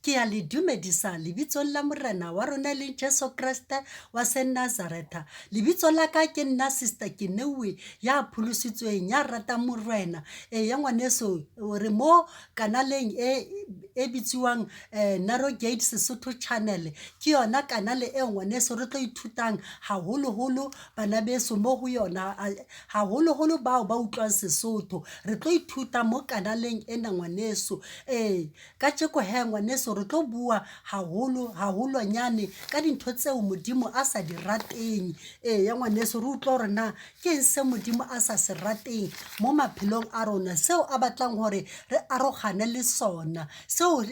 Ke ya le dumedisa lebitsong la Morena wa rona e leng Jesu Kreste wa Senazaretha. Lebitso la ka ke nna Sister Keneuwe ya pholositsweng, ya ratang Morena. Eya ngwaneso, re mo kanaleng e e bitsiwang Narrow Gate Sesotho Channel. Ke yona kanale eo ngwaneso re tlo ithutang haholoholo bana beso mo ho yona, haholoholo bao ba utlwang Sesotho. Re tlo ithuta mo kanaleng ena ngwaneso. Ee, Kajeko he ngwaneso re tlo bua haholo haholwanyane ka dintho tseo Modimo a sa di rateng. Eya ngwaneso re utlwa hore na ke eng se Modimo a sa se rateng mo maphelong a rona, seo a batlang hore re arogane le sona, seo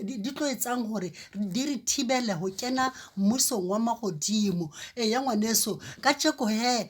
di tlo etsang hore di re thibele ho kena mmusong wa mahodimo. Eya ngwaneso kajeko he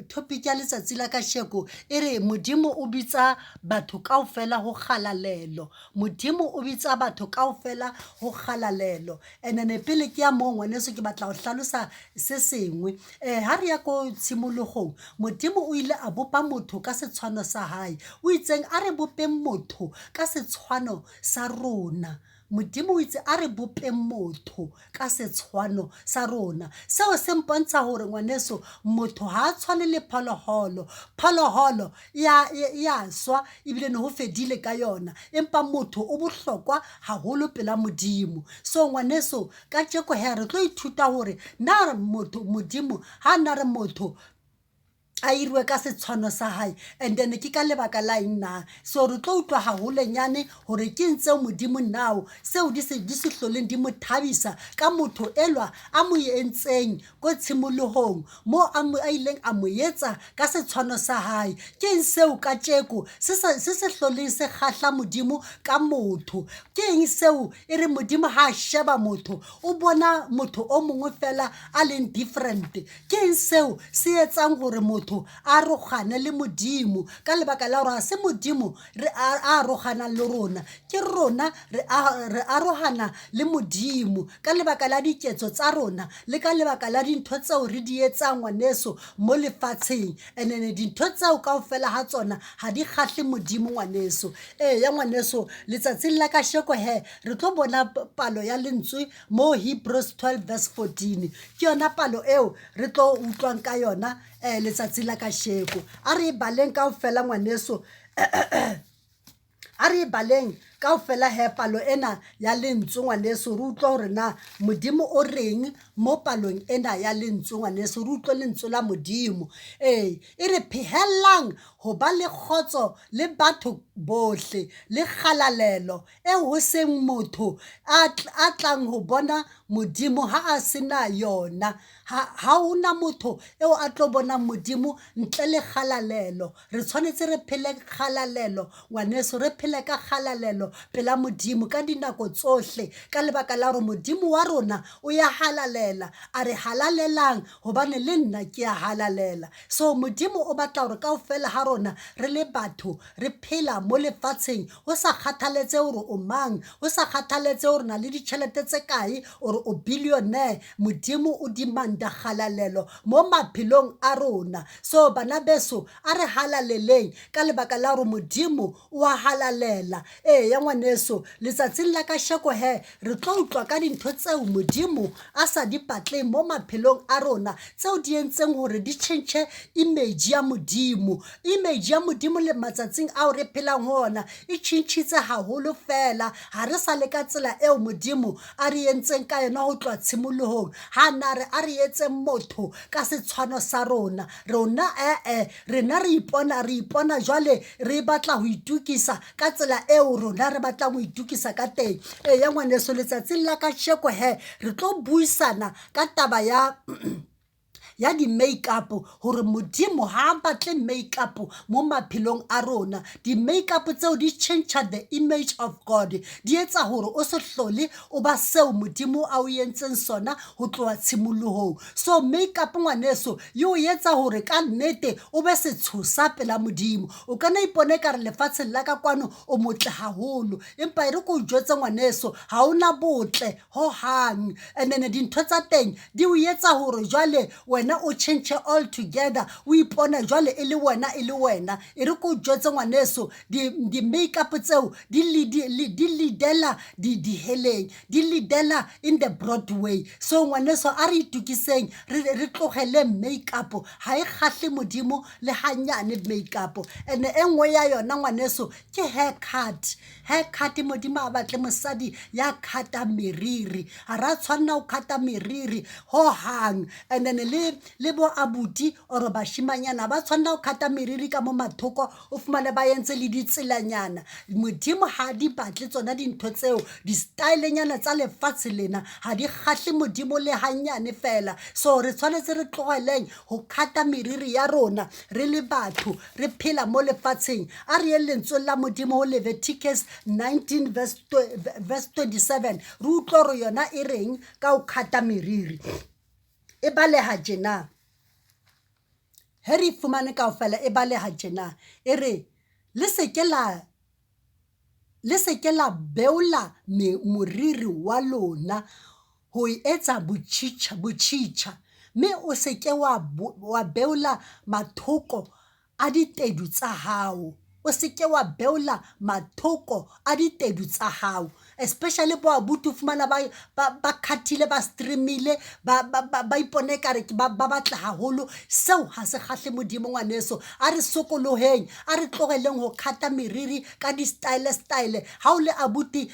topic ya letsatsi la kasheko e re Modimo o bitsa batho kaofela ho kgalalelo. Modimo o bitsa batho kaofela ho kgalalelo. And then pele ke ya moo ngwaneso ke batla ho hlalosa se sengwe. Ha re ya ko tshimologong, Modimo o ile a bopa motho ka setshwano sa hae. O itseng a re bopeng motho ka setshwano sa rona. Modimo o itse a re bopeng motho ka setshwano sa rona. Seo se mpontsha hore ngwaneso motho ha a tshwane le pholoholo. Pholoholo e ya swa ebile ne ho fedile ka yona, empa motho o bohlokwa haholo pela Modimo. So ngwaneso kajeko hee re tlo ithuta hore na motho Modimo ha na re motho a iriwe ka setshwano sa hae and then ke ka lebaka la eng na. So re tlo utlwa haholonyane hore ke eng tseo Modimo now seo di se di se hloleng di mo thabisa ka motho elwa a mo entseng ko tshimolohong mo a mo a ileng a mo etsa ka setshwano sa hae. Ke eng seo kajeko se sa se se hloleng se kgahla Modimo ka motho? Ke eng seo e re Modimo ha a sheba motho o bona motho o mongwe fela a leng different? Ke eng seo se etsang gore motho a arogane le Modimo? Ka lebaka la gore ga se Modimo re a aroganang le rona, ke rona re arogana le Modimo ka lebaka la diketso tsa rona le ka lebaka la dintho tseo re di etsang ngwaneso mo lefatsheng. And then dintho tseo kaofela ga tsona ga di kgahle Modimo ngwaneso. Eya ngwaneso, letsatsing la kasheko he re tlo bona palo ya lentswe mo Hebrews 12 verse 14. Ke yona palo eo re tlo utlwang ka yona um letsatsi la kasheko. A re e baleng kaofela ngwaneso. A re e baleng kaofela he palo ena ya lentswe ngwaneso, re utlwe hore na Modimo o reng mo palong ena ya lentswe ngwaneso, re utlwe lentswe la Modimo. Ee, e re phehellang ho ba le kgotso le batho bohle le kgalalelo eo ho seng motho a tlang ho bona Modimo ha a se na yona. Ha ho na motho eo a tlo bonang Modimo ntle le kgalalelo. Re tshwanetse re phele kgalalelo ngwaneso, re phele ka kgalalelo pela Modimo ka dinako tsohle, ka lebaka la hore Modimo wa rona o ya halalela. A re halalelang hobane le nna ke ya halalela. So Modimo o batla hore kaofela ha rona re le batho re phela mo lefatsheng, ho sa kgathaletse hore o mang, ho sa kgathaletse hore na le ditjhelete tse kae, or o billionaire, Modimo o demanda kgalalelo mo maphelong a rona. So bana beso, a re halaleleng ka lebaka la hore Modimo o a halalela. Eya ngwaneso, letsatsing la kasheko he re tlo utlwa ka dintho tseo Modimo a sa di batleng mo maphelong a rona, tseo di entseng hore di tjhentjhe image ya Modimo. Image ya Modimo le matsatsing ao re phelang ho ona e tjhentjhitse haholo fela. Ha re sa le ka tsela eo Modimo a re entseng ka yona ho tloha tshimolohong. Ha na re a re etseng motho ka setshwano sa rona. Rona ee, rena re ipona re ipona jwale re batla ho itokisa ka tsela eo rona re batlang ho itokisa ka teng. Eya ngwaneso, letsatsing la kasheko he re tlo buisana ka taba ya ya di-makeup hore Modimo ha a batle makeup mo maphelong a rona. Di-makeup tseo di tjhentjha the image of God, di etsa hore o se hlole o ba seo Modimo a o entseng sona ho tloha tshimolohong. So makeup ngwaneso e o etsa hore ka nnete o be setshosa pela Modimo. O ka na ipona ekare lefatsheng la ka kwano o motle haholo, empa e re ke o jwetse ngwaneso, ha o na botle hohang. And then dintho tsa teng di o etsa hore jwale wena. Wena o tjhentjhe all together, o ipone jwale e le wena, e le wena. E re ke o jwetse ngwaneso, di-makeup tseo di lead-ela diheleng, di lead-ela in the broad way. So ngwaneso, a re itukiseng, re tlogeleng makeup. Ha e kgahle Modimo le hanyane makeup. And e nngwe ya yona, ngwaneso, ke haircut. Haircut, Modimo a batle mosadi ya cut-ang meriri. Ha ra tshwanna ho cut-a meriri hohang. And then le bo abuti or bashimanyana ba tshwanna ho cut-a meriri ka mo mathoko, o fumane ba entse le ditselanyana. Modimo ha di batle tsona dintho tseo. Di-style-nyana tsa lefatshe lena ha di kgahle Modimo le hanyane fela. So re tshwanetse re tloheleng ho cut-a meriri ya rona re le batho, re phela mo lefatsheng. A re ye lentsweng la Modimo ho Leviticus 19 verse 27, re utlwe hore yona e reng ka ho cut-a meriri. E baleha tjena. He re e fumane kaofela, e baleha tjena. E re, Le se ke la beola moriri wa lona ho etsa botjhitja, mme o se ke wa beola mathoko a ditedu tsa hao. O se ke wa beola mathoko a ditedu tsa hao." Especially bo abuti, o fumana ba cut-ile, ba stream-ile, ba ipone ekare ba batla haholo. Seo ha se kgahle Modimo, ngwaneso. A re sokoloheng, a re tloheleng ho cut-a meriri ka di-style style. Ha o le abuti,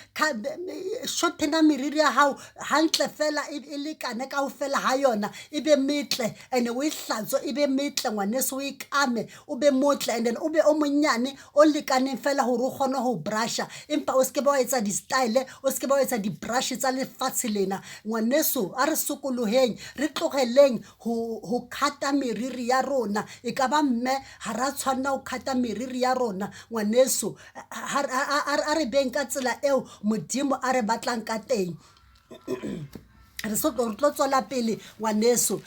shorten-a meriri ya hao hantle fela, e lekane kaofela ha yona, e be metle. And o e hlatswe, e be metle, ngwaneso, o e kame, o be motle. And then o be o monyane o lekaneng fela hore o kgone ho brush-a, empa o se ke ba wa etsa di-style, o se ke ba wa etsa di-brush tsa lefatshe lena. Ngwaneso, a re sokoloheng, re tloheleng ho cut-a meriri ya rona. E ka ba mme, ha ra tshwanna ho cut-a meriri ya rona, ngwaneso. A re beng ka tsela eo Modimo a re batlang ka teng. Re tlo tswela pele, ngwaneso.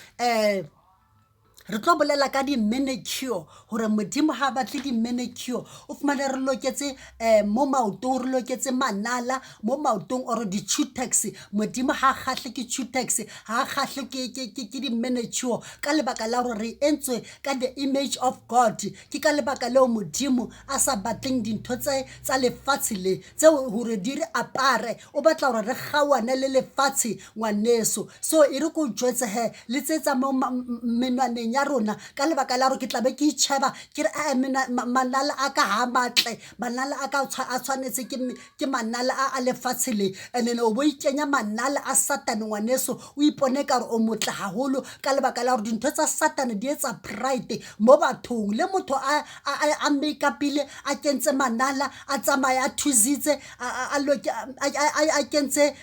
Re tlo bolela ka di-manicure, hore Modimo ha batle di-manicure. O fumane re loketse mo maotong, re loketse manala mo maotong or di-cutex. Modimo ha kgahle ke cutex, ha kgahle ke di-manicure, ka lebaka la hore re entswe ka the image of God. Ke ka lebaka leo Modimo a sa batleng dintho tse tsa lefatshe le tseo hore di re apare. O batla hore re kgaohane le lefatshe, ngwaneso. So e re ko jwetse he, le tse tsa mo menwaneng ya rona, ka lebaka la hore ke tla be ke itjheba, ke re ae, manala a ka ha matle, manala a ka a tshwanetse ke manala a lefatshe le. And then o bo ikenya manala a Satane, ngwaneso, o ipone ka hore o motle haholo, ka lebaka la hore dintho tsa Satane di etsa pride mo bathong. Le motho a make-up-ile, a kentse manala, a tsamaya a thusitse, a kentse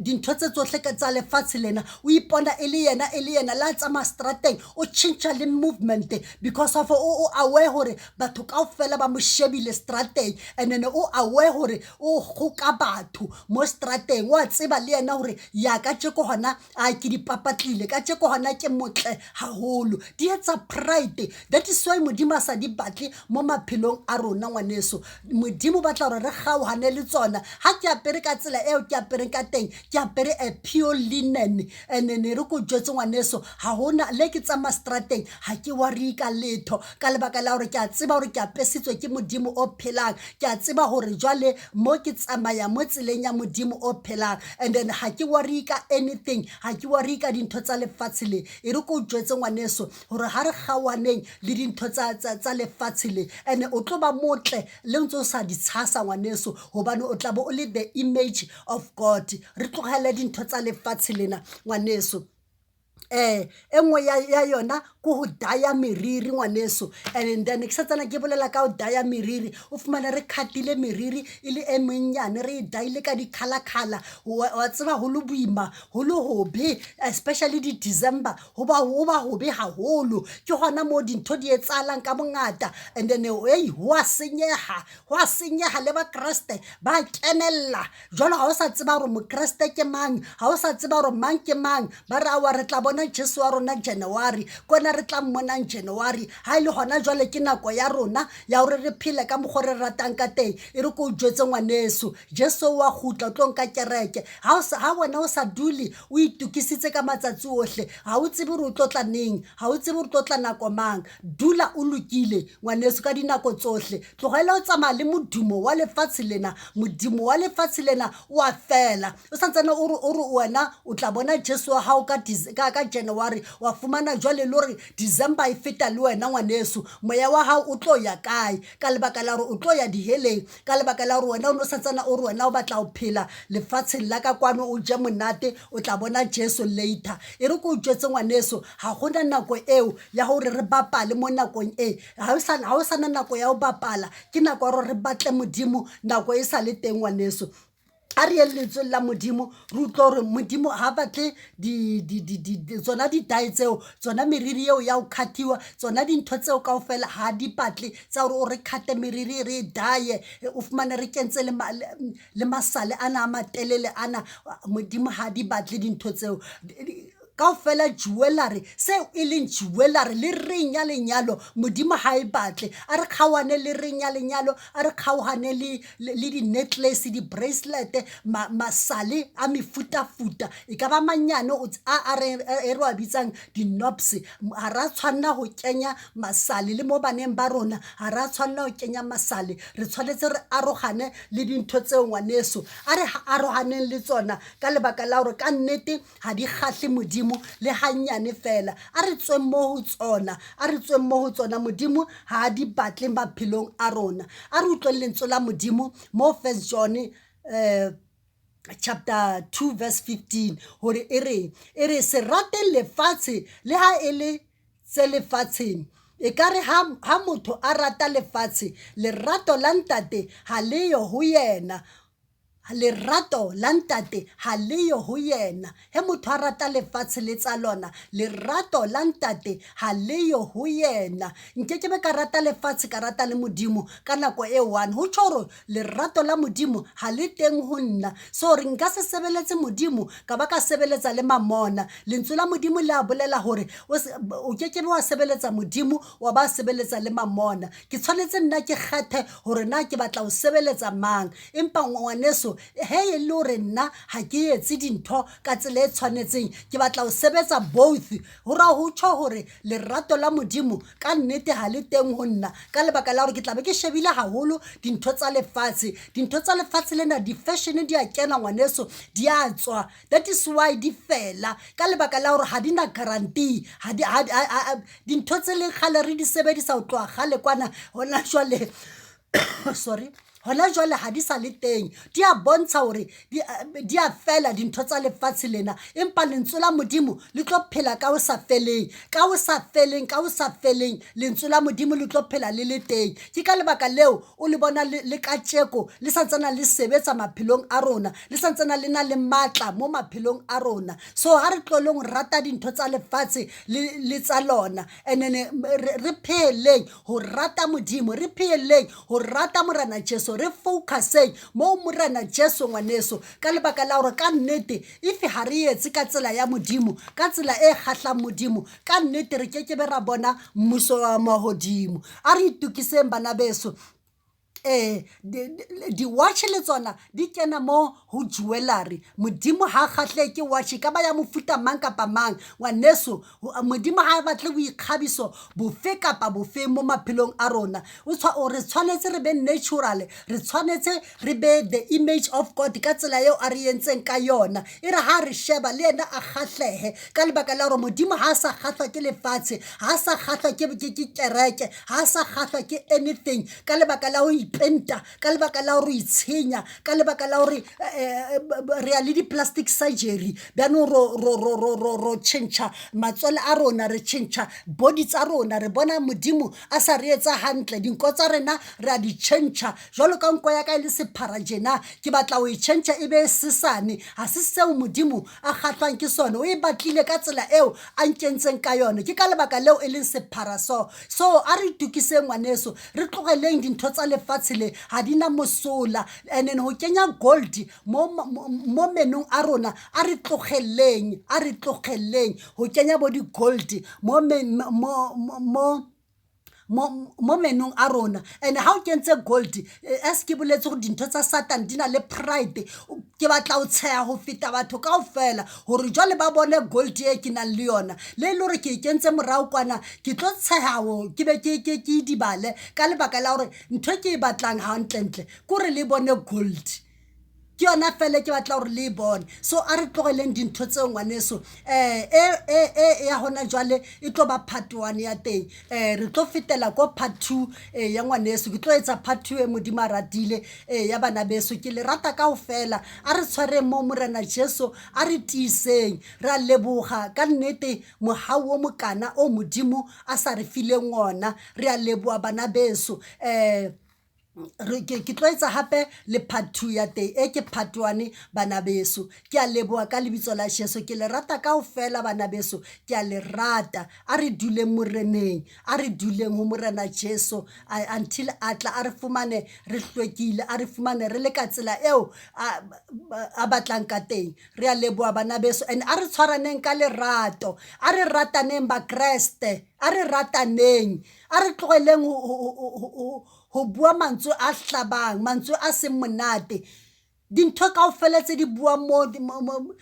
dintho tse tsohle tsa lefatshe lena, o ipona e le yena, e le yena. Le a tsamaya strateng, o tjhentjha le movement because of o aware hore batho kaofela ba mo shebile strateng. And then o aware hore o kgoka batho mo strateng. Wa tseba le yena hore ya ka tjeko hona a ke di papatlile, ka tjeko hona ke motle haholo. Di etsa pride. That is why Modimo a sa di batle mo maphelong a rona, ngwaneso. Modimo o batla hore re kgaohane le tsona. Ha ke apere ka tsela eo ke apereng ka teng, ke apere a pure linen. And ne re ko jwetse, ngwaneso, ha hona le ke tsamaya strateng, ha ke worry ka letho, ka lebaka la hore ke a tseba hore ke apesitswe ke Modimo o phelang. Ke a tseba hore jwale mo ke tsamaya mo tseleng ya Modimo o phelang. And then ha ke worry ka anything, ha ke worry ka dintho tsa lefatshe le. E re ko jwetse, ngwaneso, hore ha re kgaohaneng le dintho tsa lefatshe le. And o tlo ba motle le ntse o sa di tshasa, ngwaneso, hobane o tla be o le the image of God. Re tlohele dintho tsa lefatshe lena, ngwaneso. E nngwe ya yona ke ho dye meriri, ngwaneso. And then ke santsane ke bolela ka ho dye meriri. O fumane re cut-ile meriri e le e menyane, re e dye-ile ka di-colour colour. Wa tseba ho le boima, ho le hobe, especially di-December, ho ba hobe haholo. Ke hona moo dintho di etsahalang ka bongata. And then ei, ho a senyeha, ho a senyeha. Le Bakreste ba kenella jwalo. Ha o sa tseba hore Mokreste ke mang, ha o sa tseba hore mang ke mang. Ba re awa, re tla bona Jesu wa rona January kona. re tla mmonang January. Ha e le hona jwale ke nako ya rona ya hore re phele ka mokgwa re ratang ka teng. E re ko o jwetse ngwaneso, Jesu wa kgutla o tlo nka kereke. Ha wena o sa dule o itokisitse ka matsatsi ohle, ha o tsebe hore o tlo tla neng, ha o tsebe hore o tlo tla nako mang. Dula o lokile ngwaneso ka dinako tsohle. Tlogela ho tsamaya le modumo wa lefatshe lena. Modimo wa lefatshe lena o a fela. O santsane o re o re wena o tla bona Jesu wa hao ka ka January, wa fumana jwale le hore December e feta le wena ngwaneso. Moya wa hao o tlo ya kae? Ka lebaka la hore o tlo ya diheleng, ka lebaka la hore wena o ne o santsane o re wena o batla ho phela lefatsheng la ka kwano o je monate, o tla bona Jesu later. E re ke o jwetse ngwaneso, ha hona nako eo ya hore re bapale mo nakong e. Ha o sana nako ya ho bapala, ke nako ya hore re batle Modimo nako e sa le teng ngwaneso. A re yeng lentsweng la Modimo re utlwe hore Modimo ha batle tsona di-dye tseo, tsona meriri eo ya ho cut-iwa, tsona dintho tseo kaofela ha di batle tsa hore o re cut-e meriri re e dye-e, o fumane re kentse le masale ana a matelele ana. Modimo ha di batle dintho tseo. Kaofela jewellery, seo e leng jewellery le ring ya lenyalo, Modimo ha e batle. A re kgaohane le ring ya lenyalo, a re kgaohane le di-necklace, di-bracelet, masale a mefutafuta, e ka ba manyane a re e re wa bitsang di-knobs. Ha ra tshwanela ho kenya masale le mo baneng ba rona, ha ra tshwanela ho kenya masale. Re tshwanetse re arohane le dintho tseo ngwaneso. A re arohaneng le tsona ka lebaka la hore ka nnete ha di kgahle Modimo le hannyane fela. A re tsweng mo ho tsona, a re tsweng mo ho tsona. Modimo ha a di batle maphelong a rona. A re utlweng lentswe la Modimo mo First John chapter 2 verse 15 hore e reng. E re se rateng lefatshe le ha e le tse lefatsheng. Ekare ha motho a rata lefatshe, lerato la Ntate ha le yo ho yena. Lerato la Ntate ha le yo ho yena. He motho a rata lefatshe le tsa lona, lerato la Ntate ha le yo ho yena. Nkekebe ka rata lefatshe ka rata le Modimo ka nako e one. Ho tjho hore lerato la Modimo ha le teng ho nna. So hore nka se sebeletse Modimo ka ba ka sebeletsa le mamona. Lentswe la Modimo le a bolela hore o kekebe wa sebeletsa Modimo wa ba sebeletsa le mamona. Ke tshwanetse nna ke kgethe hore na ke batla ho sebeletsa mang. Empa ngwaneso, he e le hore nna ha ke etse dintho ka tsela e tshwanetseng, ke batla ho sebetsa both. Ho ra ho tjho hore lerato la Modimo ka nnete ha le teng ho nna, ka lebaka la hore ke tla be ke shebile haholo dintho tsa lefatshe. Dintho tsa lefatshe lena, di-fashion di a kena ngwaneso, di a tswa. That is why di fela, ka lebaka la hore ha di na guarantee. Ha di, ha, ha, dintho tse leng kgale re di sebedisa ho tloha kgale kwana, hona jwale sorry, hona jwale ha di sa le teng. Di a bontsha hore di a fela dintho tsa lefatshe lena, empa lentswe la Modimo le tlo phela ka ho sa feleng, ka ho sa feleng, ka ho sa feleng. Lentswe la Modimo le tlo phela le le teng. Ke ka lebaka leo o le bona le kajeko le sa ntsana le sebetsa maphelong a rona, le sa ntsana le na le matla mo maphelong a rona. So ha re tlohelleng ho rata dintho tsa lefatshe le tsa lona, and then re pheheleng ho rata Modimo, re pheheleng ho rata Morena Jesu, re focuseng mo Morena Jesu ngwaneso, ka lebaka la hore ka nnete if ha re etse ka tsela ya Modimo, ka tsela e kgahlang Modimo, ka nnete re kekebe ra bona mmuso wa mahodimo. A re itokiseng bana beso. Di-watch le tsona di kena mo ho jewellery. Modimo ha kgahlehe ke watch e ka ba ya mofuta mang kapa mang. Ngwaneso, Modimo ha a batle boikgabiso bofe kapa bofe mo maphelong a rona. Re tshwanetse re be natural, re tshwanetse re be the image of God ka tsela eo a re entseng ka yona. E re ha re sheba le yena a kgahlehe, ka lebaka la hore Modimo ha a sa kgahlwa ke lefatshe, ha a sa kgahlwa ke kereke, ha a sa kgahlwa ke anything, ka lebaka la ho ipenta, ka lebaka la hore o itshenya, ka lebaka la hore re ya le di-plastic surgery. Bjanong ro tjhentjha matswele a rona, re tjhentjha body tsa rona, re bona Modimo a sa re etsa hantle. Dinko tsa rena re a di tjhentjha. Jwalo ka nko ya ka e le sephara tjena, ke batla ho e tjhentjha e be sesane. Ha se seo Modimo a kgahlwang ke sona, o e batlile ka tsela eo a nkentseng ka yona. Ke ka lebaka leo e leng sephara so. So a re itokiseng ngwaneso, re tlogeleng dintho tsa lefatshe. lefatshe le ha di na mosola. And then ho kenya gold mo mo menong a rona, a re tlogeleng, a re tlogeleng ho kenya bo di-gold mo mo mo menong a rona. And ha o kentse gold, as ke boletse gore dintho tsa Satan di na le pride, ke batla ho tsheha ho feta batho kaofela hore jwale ba bone gold e ke nang le yona, le e le hore ke e kentse morao kwana. Ke tlo tsheha, ke be ke idibale ka lebaka la hore ntho e ke e batlang hantlentle ke hore le bone gold, ke yona fela ke batla hore le e bone. So a re tlogeleng dintho tseo, ngwaneso. E ya hona jwale e tlo ba part one ya teng. Re tlo fetela ko part two ya ngwaneso. Ke tlo etsa part two e, Modimo a ratile. Ya bana beso, ke le rata kaofela. A re tshwareng mo Morena Jesu, a re tiiseng. Re a leboga ka nnete mohau o mokana o Modimo a sa re fileng ona. Re a leboha, bana beso. Ke tlo etsa hape le part two ya teng. E ke part one, bana beso. Ke a leboha ka lebitso la Jesu. Ke le rata kaofela, bana beso, ke a le rata. A re duleng Moreneng, a re duleng ho Morena Jesu until a tla a re fumane re hlwekile, a re fumane re le ka tsela eo a batlang ka teng. Re a leboha, bana beso. And a re tshwaraneng ka lerato, a re rataneng, Bakreste, a re rataneng. A re tlogeleng ho bua mantswe a hlabang, mantswe a seng monate. Dintho kaofela tse di buang mo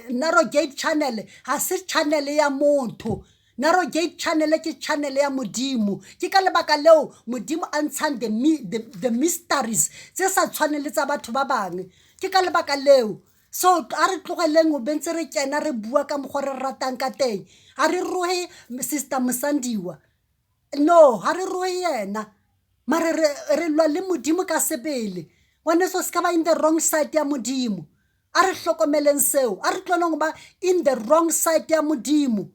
Narrow Gate Channel ha se channel ya motho. Narrow Gate Channel ke channel ya Modimo. Ke ka lebaka leo Modimo a ntshang the mysteries tse sa tshwaneng le tsa batho ba bang. Ke ka lebaka leo. So a re tlogeleng ho bentse re kena re bua ka mokgwa re ratang ka teng. Ha re rohe Sister Mosandiwa, no, ha re rohe yena, mare re lwa le Modimo ka sebele. Ngwaneso, se ka ba in the wrong side ya Modimo. A re hlokomeleng seo. A re tloheleng ho ba in the wrong side ya Modimo,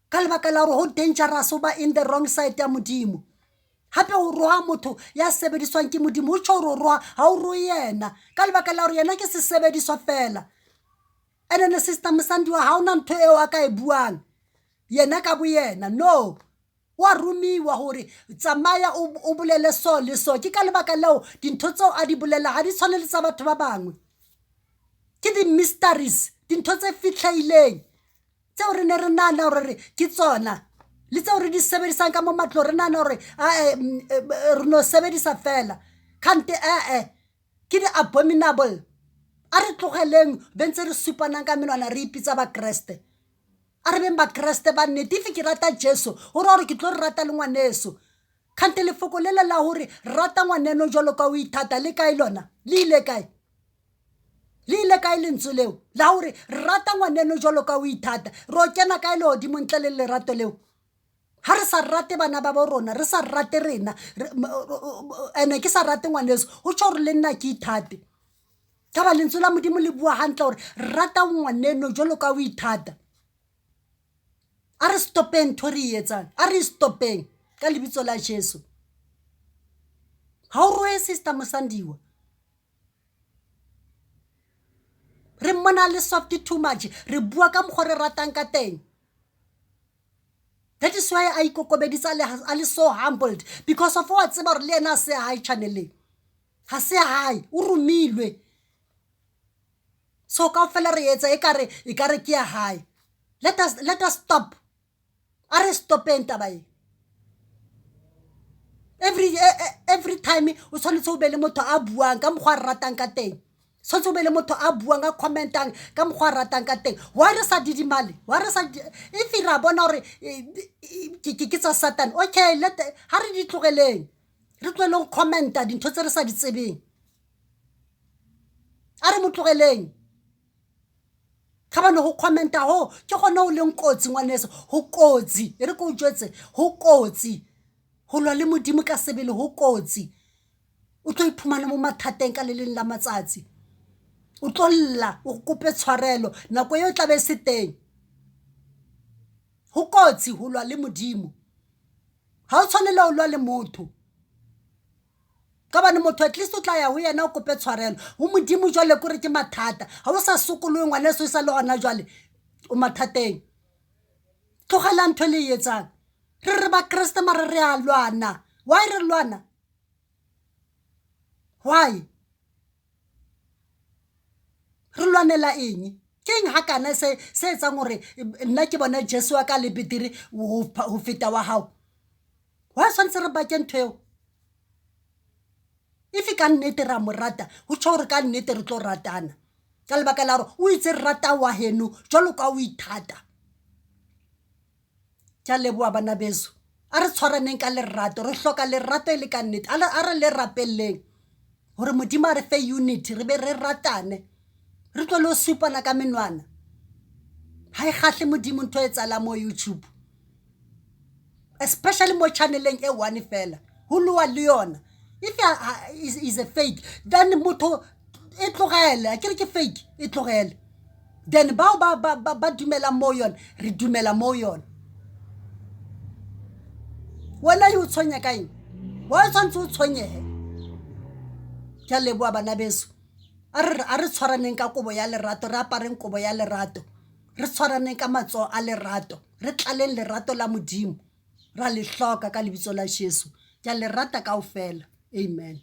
ka lebaka la hore ho dangerous ho ba in the wrong side ya Modimo. Hape ho roha motho ya sebediswang ke Modimo, ho tjho hore o roha, ha o rohe yena, ka lebaka la hore yena ke sesebediswa fela. And then Sister Mosandiwa ha hona ntho eo a ka e buang yena ka bo yena. No, wa romiwa hore tsamaya o bolele so le so. Ke ka lebaka leo dintho tseo a di bolela ha di tshwane le tsa batho ba bangwe. Ke di-mysteries, dintho tse fihlehileng tseo re ne re nahana hore re ke tsona, le tseo re di sebedisang ka mo matlong, re nahana hore ae, re no sebedisa fela, kgante ee, ke di-abominable. A re tlogeleng be ntse re supanang ka menwana, re ipitsa Bakreste. A re beng Bakreste ba nnete. If ke rata Jesu, go ra gore ke tlo re rata le ngwaneso. Kgante lefoko lele la hore rata ngwaneno jwalo ka o ithata le kae lona? Le ile kae? Le ile kae lentswe leo la hore rata ngwaneno jwalo ka o ithata? Re o kena kae lehodimo ntle le lerato leo? Ha re sa rate bana ba bo rona, re sa rate rena, ene ke sa rate ngwaneso, ho tjho hore le nna ke ithate. Ka ba lentswe la Modimo le bua hantle hore rata ngwaneno jwalo ka o ithata. A re stopeng ntho re e etsang, a re stopeng ka lebitso la Jesu. Ha o rohe Sister Mosandiwa, re mmona le soft too much, re bua ka mokgwa re ratang ka teng. That is why a ikokobeditse, a le so humbled, because of wa tseba hore le yena a se hae channeleng, ha se hae, o romilwe. So kaofela re etsa ekare ke ya hae. Let us stop. A re stopeng taba e. Every time o tshwanetse o be le motho a buang ka mokgwa a ratang ka teng, tshwanetse o be le motho a buang, a commentang ka mokgwa a ratang ka teng. Why re sa didimale? Why re sa, if ra bona hore ke tsa Satan, okay, let ha re di tlogeleng, re tlohele ho commenta dintho tse re sa di tsebeng. A re mo tlogeleng ga bane go commenta ho ke gone ho leng kotsi. Ngwaneso, ho kotsi. E re ke o jwetse, ho kotsi ho lwa le Modimo ka sebele. Ho kotsi, o tlo iphumana mo mathateng ka le leng la matsatsi. O tlo lla, o kope tshwarelo, nako eo tla be se teng. Ho kotsi ho lwa le Modimo. Ha o tshwanela ho lwa le motho, ka bane motho at least o tla ya ho yena, o kope tshwarelo. Ho Modimo jwale kore ke mathata. Ha o sa sokolohe, ngwaneso, e sa le gona jwale o mathateng. Tlogela ntho e le e etsang. Re re Bakreste, mare re a lwana. Why re lwana? Why? Re lwanela eng? Ke eng hakana se se etsang hore nna ke bone Jesu wa ka le betere ho feta wa hao? Why tshwanetse re bake ntho eo? If ka nnete ra mo rata, ho tjho hore ka nnete re tlo ratana. Ka lebaka la hore o itse rata wa heno jwalo ka o ithata. Ke a leboha bana beso. A re tshwaraneng ka lerato, re hloka lerato e le ka nnete. A re le rapelleng hore Modimo a re fe unity, re be re ratane. Re tlohele ho supana ka menwana. Ha e kgahle Modimo ntho e etsahalang mo YouTube. Especially mo channeleng e one fela. Ho lowa le yona. If is, is a fake, then motho e tlogele. Akere ke fake, e tlogele. Then bao ba ba ba, ba dumelang mo yona, re dumela mo yona. Wena e o tshwenya ka eng? Wa o tshwanetse o tshwenyehe. Ke a leboha bana beso. A re a re tshwaraneng ka kobo ya lerato, re apareng kobo ya lerato. Re tshwaraneng ka matsoho a lerato. Re tlaleng lerato la Modimo. Ra le hloka ka lebitso la Jesu. Ke a le rata kaofela. Amen.